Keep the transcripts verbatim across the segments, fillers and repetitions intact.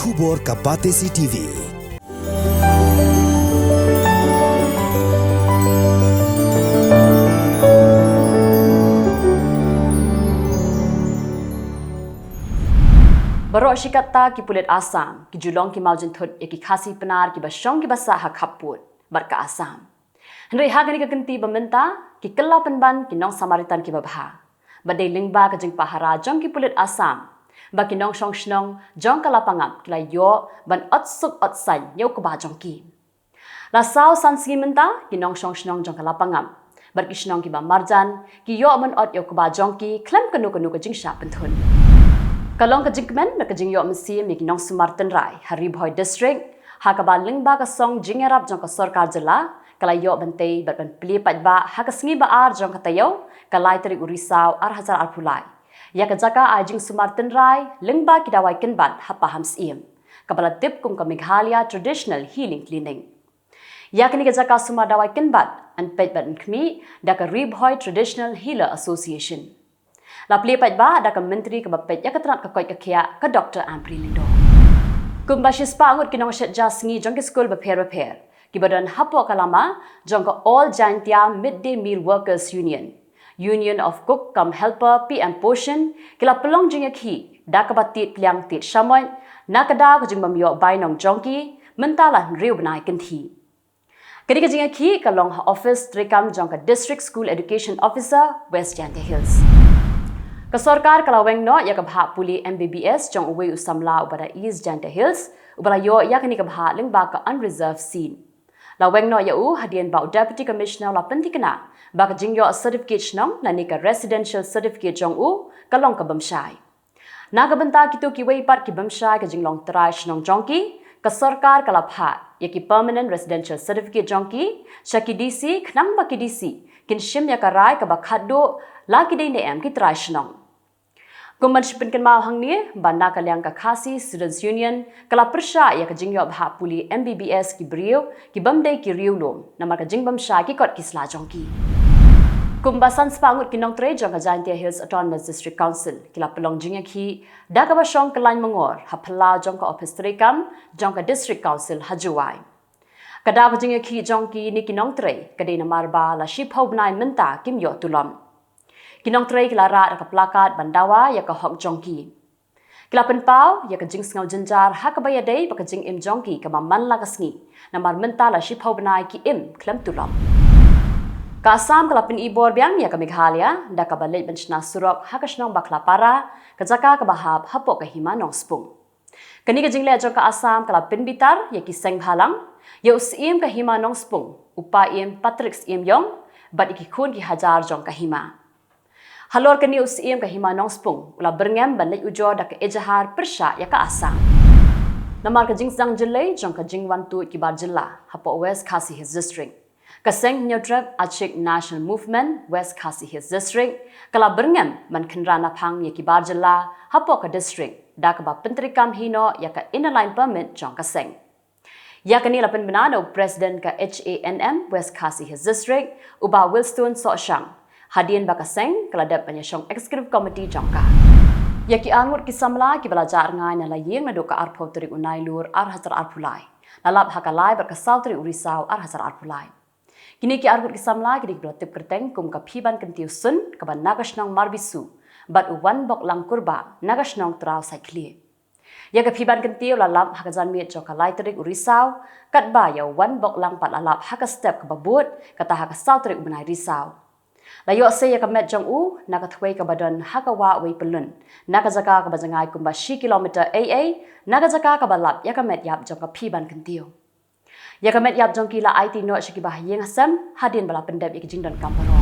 Khubor ka Batesi T V. Baroh shi katta ki pulit Assam ki ju long ki mawjynthut ïa ki Khasi Pnar kiba shong kiba sah ha khappud bad ka Assam. Hynrei ha kane ka kynti ba mynta ki kylla pynban ki nong Samaritan kiba bha. Bad dei lyngba ka jingpahara jong ki pulit Assam ba ki nongshong shnong jong ka Lapangap ki la ïoh ban ot suk ot saiñ ïa u kba jong ki. La saw san sngi mynta ki nongshong shnong jong ka Lapangap bad ki shnong kiba marjan ki ïoh ban ot ïa u kba jong ki khlem kano kano ka jingshah pynthut. Ka long ka jingkmen bad ka jingïoh mynsiem ïa ki nongsumar tynrai ha Ri Bhoi District, ha kaba lyngba ka song jingïarap jong ka sorkar jylla ka la ïoh ban tei bad ban plie paidbah ha ka sngi ba ar jong ka taïew, ka lai tarik u Risaw ar hajar arphew lai, ïa ka jaka ai jingsumar tynrai lyngba ki dawai kynbat ha Pakham Syiem, kaba la tip kum ka Meghalaya Traditional Healing Clinic. Ïa kane ka jaka sumar dawai kynbat yn peit bad yn khmih da ka Ri Bhoi Traditional Healer Association. La plie paidbah da ka Myntri kaba peit ïa ka tnat ka koit ka khiah, ka Doctor Ampareen Lyngdoh. Kumba shispah ngut ki nongshet ja sngi jong ki skul bapher bapher kiba don hapoh ka lama jong ka All Jaintia Mid Day Meal Workers Union, Union of Cook cum Helper, P M Poshan, ki la pynlong jingïakhih da kaba tied pliang tied shamoit na ka daw ka jingbym ïoh bainong jong ki mynta la hynriew bnai kynthih. Kane ka jingïakhih ka long ha office treikam jong ka District School Education Officer, West Jaintia Hills. Ka sorkar ka la weng noh ïa ka bhah pule M B B S jong uwei u samla uba na East Jaintia Hills uba la ïoh ïa kane ka bhah lyngba ka unreserved seat. La weng noh ïa u hadien ba u Deputy Commissioner u la pynthikna ba ka jingïoh certificate shnong lane ka residential certificate jong u ka long ka bym shai. Na ka bynta kito kiwei pat ki bym shai ka jinglong trai shnong jong ki, ka sorkar ka la phah ïa ki permanent residential certificate jong ki sha ki D C, khnang ba ki D C kin shim ïa ka rai kaba khatduh la ki dei ne em ki trai shnong. Kum ban shu pynkynmaw hangne ba na ka liang ka Khasi Students Union ka la pyrshah ïa ka jingïoh bhah pule M B B S ki briew ki bym dei ki riewlum namar ka jingbym shai ki kot ki sla jong ki. Kumba san spah ngut ki nongtrei jong ka Jaintia Hills Autonomous District Council ki la pynlong jingïakhih da kaba shong kyllaiñ mangor ha phyllaw jong ka office treikam jong ka District Council ha Jowai. Ka daw ka jingïakhih jong kine ki nongtrei ka dei namar ba la shiphew bnai mynta kim ïoh tulop. Ki nongtrei ki la rah da ka placard ban dawa ïa ka hok jong ki. Ki la pynpaw ïa ka jingsngew jynjar ha kaba ïadei bad ka jingim jong ki kaba man la ka sngi namar mynta la shiphew bnai ki im khlem tulop. Ka Assam ka la pynibor biang ïa ka Meghalaya da kaba leit ban shna surok ha ka shnong Bakhlapara, ka jaka kaba hap hapoh ka hima Nongspung. Kane ka jingleh jong ka Assam ka la pynbitar ïa ki seng bhalang, ïa u Syiem ka hima Nongspung, u Paiem Patrick Syiemliong, bad ïa ki khun ki hajar jong ka hima. Halor kane u Syiem ka hima Nongspung u la byrngem ban leit ujor da ka ejahar pyrshah ïa ka Assam. Namar ka jingsdang jyllei jong ka jingwan tuid ki bar jylla hapoh West Khasi Hills District, ka seng Hynñiewtrep Achik National Movement West Khasi Hills District ka la byrngem ban khynra naphang ïa ki bar jylla hapoh ka district da kaba pyntreikam hi noh ïa ka Inner Line Permit jong ka seng. Ïa kane la pynbna da u President ka H A N M West Khasi Hills District, u Bah Wilstone Sohshang, hadien ba ka seng ka la dep ban ïashong Executive Committee jong ka. Ïa ki arngut ki samla kiba la jah rngai na la ïing naduh ka arphew tarik u Nailur ar hajar arphew lai, la lap ha ka lai bad ka saw tarik u Risaw ar hajar arphew lai. Kine ki arngut ki samla ki dei kiba la tip kyrteng kum ka Phiban Kyntiew Sun kaba na ka shnong Marbisu bad u Wanboklang Kurbah na ka shnong Traw Saikhlieh. Ïa ka Phiban Kyntiew la lap ha ka janmiet jong ka lai tarik u Risaw, katba ïa u Wanboklang pat la lap ha ka step kaba bud, kata ha ka saw tarik u bnai Risaw. La ïoh sei ïa ka met jong u na ka thwei kaba don ha ka wah Weipyllun, na ka jaka kaba jngai kumba shi kilometer ei ei na ka jaka kaba lap ïa ka met ïap jong ka Phiban Kyntiew. Ïa ka met ïap jong ki la aiti noh sha ki bahaïing hasem hadien ba la pyndep ïa ki jingdonkam baroh.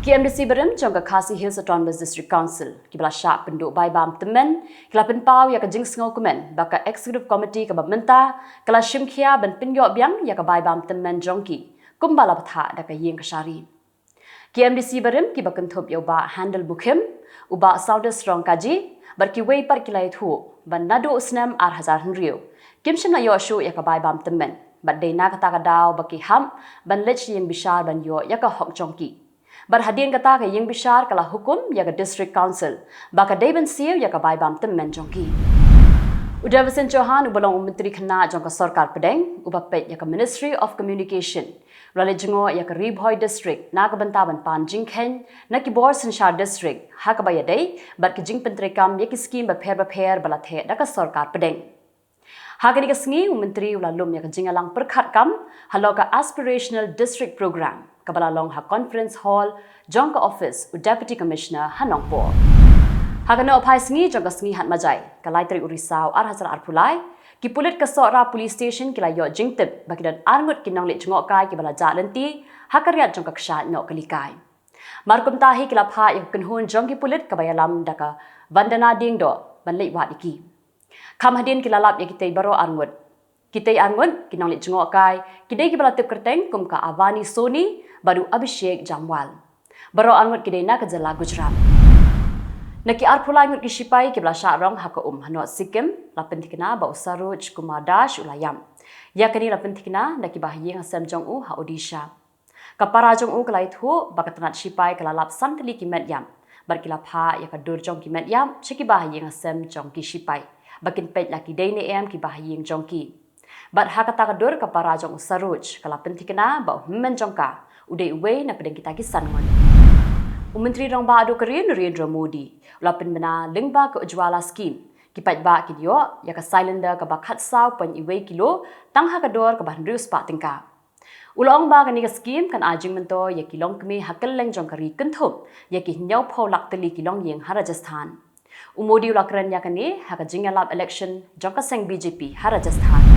Ki M D C barim jong ka Khasi Hills Autonomous District Council kiba la shah pynduh bai bam tymmen ki la pynpaw ïa ka jingsngewkmen ba ka Executive Committee kaba mynta ka la shim khia ban pynïoh biang ïa ka bai bam tymmen jong ki kumba la bthah da ka ïing kashari. Ki M D C barim kiba kynthup ïa u Bah Handel Mukhim, u Bah Saunders Rongkaji bad kiwei pat ki la ïathuh ba naduh u snem ar hajar hynriew kim shym la ïoh shuh ïa ka bai bam tymmen bad dei na kata ka daw ba ki hap ban leit sha ïing bishar ban ïoh ïa ka hok jong ki. Bad hadien kata ka ïing bishar ka la hukum ïa ka District Council ba ka dei ban siew ïa ka bai bam tymmen jong ki. U Davidson Chauhan, uba long u Myntri Khynnah jong ka Sorkar Pdeng, uba peit ïa ka Ministry of Communication, u la leit jngoh ïa ka Ri Bhoi District na ka bynta ban pan jingkheiñ na ki bor synshar district ha kaba ïadei bad ki jingpyntreikam ïa ki skhim bapher bapher ba la theh da ka Sorkar Pdeng. Ha kane ka sngi, u Myntri u la lum ïa ka jingïalang pyrkhat kam halor ka Aspirational District Program, kaba la long ha Conference Hall jong ka office u Deputy Commissioner ha Nongpoh. Ha ka nohphai sngi jong ka sngi Hatmajai, ka lai tarik u Risaw ar hajar arphew lai, ki pulit ka Sohra Police Station ki la ïoh jingtip ba ki don arngut ki nongleit jngohkai kiba la jah lynti ha ka riat jong ka kshaid noh kali kai. Mar kumta hi, ki la phah ïa ka kynhun jong ki pulit kaba ïalam da ka Vandana Diengdoh ban leit wad ïa ki. Kham hadien ki la lap ïa kitei baroh arngut. Kitei arngut ki nongleit jngohkai ki dei kiba la tip kyrteng kum ka Avani Soni bad u Abhishek Jamwal. Baroh arngut ki dei na ka jylla Gujarat. Na ki arphew lai ngut ki shipai kiba la shah rong ha ka um ha North Sikkim, la pynthikna ba u Saroj Kumar Das u la ïap. Ïa kane la pynthikna na kiba ha ïing ha sem jong u ha Odisha. Ka para jong u ka la ïathuh ba ka tnat shipai ka la lap san tylli ki met ïap bad ki la phah ïa ka dur jong ki met ïap sha kiba ha ïing ha sem jong ki shipai ba kin peit la ki dei ne em kiba ha ïing jong ki. Bad ha kata ka dur, ka para jong u Saroj ka la pynthikna ba u hynmen jong ka u dei uwei na pdeng kita ki san ngut. U Myntri Rangbah Duh ka ri, Narendra Modi, u la pynbna lyngba ka Ujjwala Scheme, ki paidbah kin ïoh ïa ka cylinder kaba khatsaw point wei kilo tang ha ka dor kaba hynriew spah tyngka. U la ong ba kane ka skhim kan ai jingmyntoi ïa ki longkmie ha kylleng jong ka ri, kynthup ïa ki hynñiewphew lak tylli ki longïing ha Rajasthan. U Modi u la kren ïa kane ha ka jingïalap election jong ka seng B J P ha Rajasthan.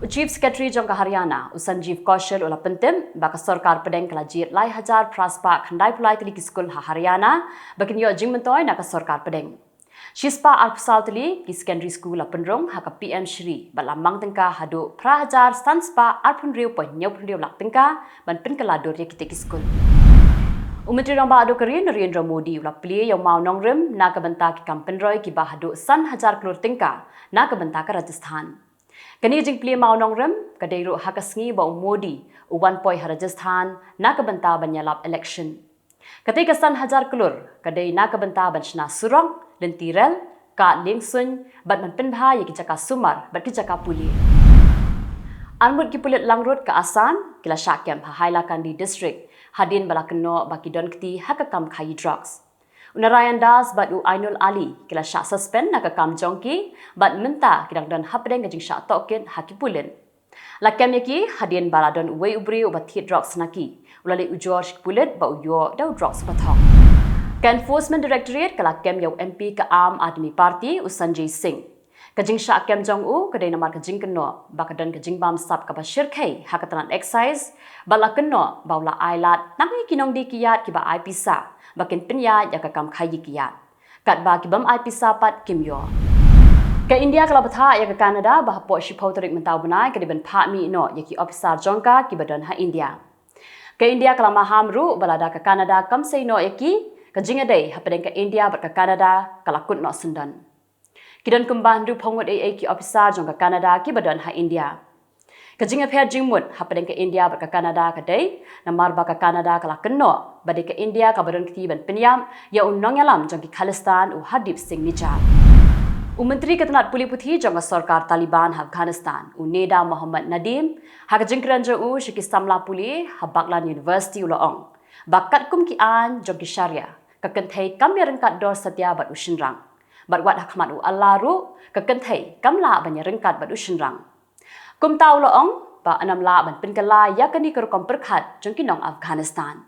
U Chief Secretary jong ka Haryana, u Sanjeev Kaushal, u la pyntip ba ka Sorkar Pdeng ka la jied lai hajar phra spah khyndaiphew lai tylli ki skul ha Haryana ba kin ïoh jingmyntoi na ka Sorkar Pdeng. Shispah arphew saw tylli ki secondary school la pynrung ha ka P M Shri bad la mang tyngka haduh phra hajar san spah arphew hynriew point hynñiewphew hynriew lak tyngka ban pynkylla dur ïa kitei ki skul. U Myntri Rangbah Duh ka ri, Narendra Modi, u la plie ïa u mawnongrim na ka bynta ki kam pynroi kiba haduh san hajar klur tyngka na ka bynta ka Rajasthan. Kane ka jingplie mawnongrim ka dei ruh ha ka sngi ba u Modi u wan poi ha Rajasthan na ka bynta ban ïalap election. Katei ka san hajar klur ka dei na ka bynta ban shna surok, lynti rel, ka liengsuiñ bad ban pynbha ïa ki jaka sumar bad ki jaka pule. Arngut ki pulit langrut ka Assam ki la shah kem ha Hailakandi District hadien ba la kynnoh ba ki don kti ha ka kam khaïi drugs. U Narayan Das bad u Ainul Ali ki la shah suspend na ka kam jong ki bad mynta ki dang don hapdeng ka jingshah tohkit ha ki pulit. La kem ïa ki hadien ba la don uwei u briew uba thied drugs na ki, u la leit ujor sha ki pulit ba u ïoh da u drugs uba thok. Ka Enforcement Directorate ka la kem ïa u M P ka Aam Aadmi Party, u Sanjay Singh. Ka jingshah kem jong u ka dei namar ka jingkynnoh ba ka don ka jingbamsap kaba shyrkhei ha ka tnat excise, bad la kynnoh ba u la ailad tang ïa ki nongdie kiad kiba ai pisa ba kin pynïaid ïa ka kam khaïi kiad. Katba ki bym ai pisa pat kim ïoh. Ka India ka la bthah ïa ka Canada ba hapoh shiphew tarik mynta u bnai ka dei ban phah mih noh ïa ki ophisar jong ka kiba don ha India. Ka India ka la maham ruh ba lada ka Canada kam sei noh ïa ki, ka jingïadei hapdeng ka India bad ka Canada ka la kut noh syndon. Ki don kumba hynriewphew ngut ei ei ki ophisar jong ka Canada kiba don ha India. Ka jingïapher jingmut hapdeng ka India bad ka Canada ka dei namar ba ka Canada ka la kynnoh ba dei ka India kaba don kti ban pynïap ïa u nongïalam jong ki Khalistan, u Hardeep Singh Nijjar. U Myntri ka tnat pule puthi jong ka sorkar Taliban ha Afghanistan, u Neda Mohammad Nadeem, ha ka jingkren jong u sha ki samla pule ha Baghlan University, u la ong ba katkum ki aiñ jong ki Sharia, ka kynthei kam ïaryngkat dor satia bad u shynrang, bad wat ha khmat u Allah ruh ka kynthei kam lah ban ïaryngkat bad u shynrang. Kumta u la ong ba ym lah ban pynkylla ïa kane ka rukom pyrkhat jong ki nong Afghanistan.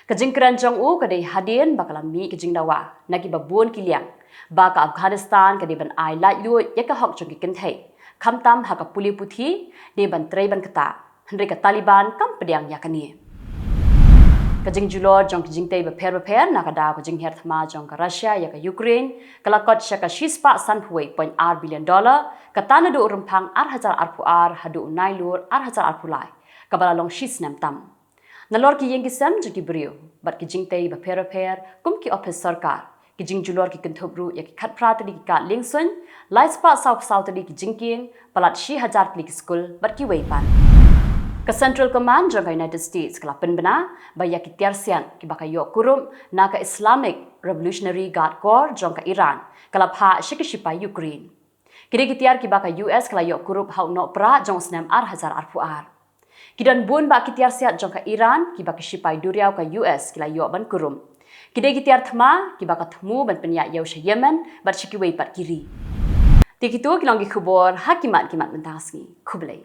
Ka jingkren jong u ka dei hadien ba ka la mih ka jingdawa na kiba bun ki liang ba ka Afghanistan ka dei ban ai laitluid ïa ka hok jong ki kynthei, khamtam ha ka pule puthi, dei ban trei ban ktah, hynrei ka Taliban kam pdiang ïa kane. Ka jingjulor jong ki jingtei bapher bapher na ka daw ka jingher thma jong ka Russia ïa ka Ukraine ka la kot sha ka shispah sanphew point ar billion dollar, kata naduh u Rymphang ar hajar arphew ar haduh u Nailur ar hajar arphew lai, kaba la long shisnem tam. Nalor ki ïing ki sem jong ki briew bad ki jingtei bapher bapher kum ki ophis sorkar, ki jingjulor ki kynthup ruh ïa ki khatphra tylli ki kad liengsuiñ, laispah sawphew saw tylli ki jingkieng, palat shi hajar tylli ki skul bad kiwei pat. Ka Central Command jong ka United States ka la pynbna ba ïa ki tiar siat kiba ka ïoh kurup na ka Islamic Revolutionary Guard Corps jong ka Iran ka la phah sha ki shipai Ukraine. Ki dei ki tiar kiba ka U S ka la ïoh kurup ha u Nohprah jong u snem ar hajar arphew ar. Ki don bun bah ki tiar siat jong ka Iran kiba ki shipai duriaw ka U S ki la ïoh ban kurup. Ki dei ki tiar thma kiba ka thmu ban pynïaid ïew sha Yemen bad sha kiwei pat ki ri. Te kito ki long ki khubor ha ki mat ki mat mynta ka sngi. Khublei.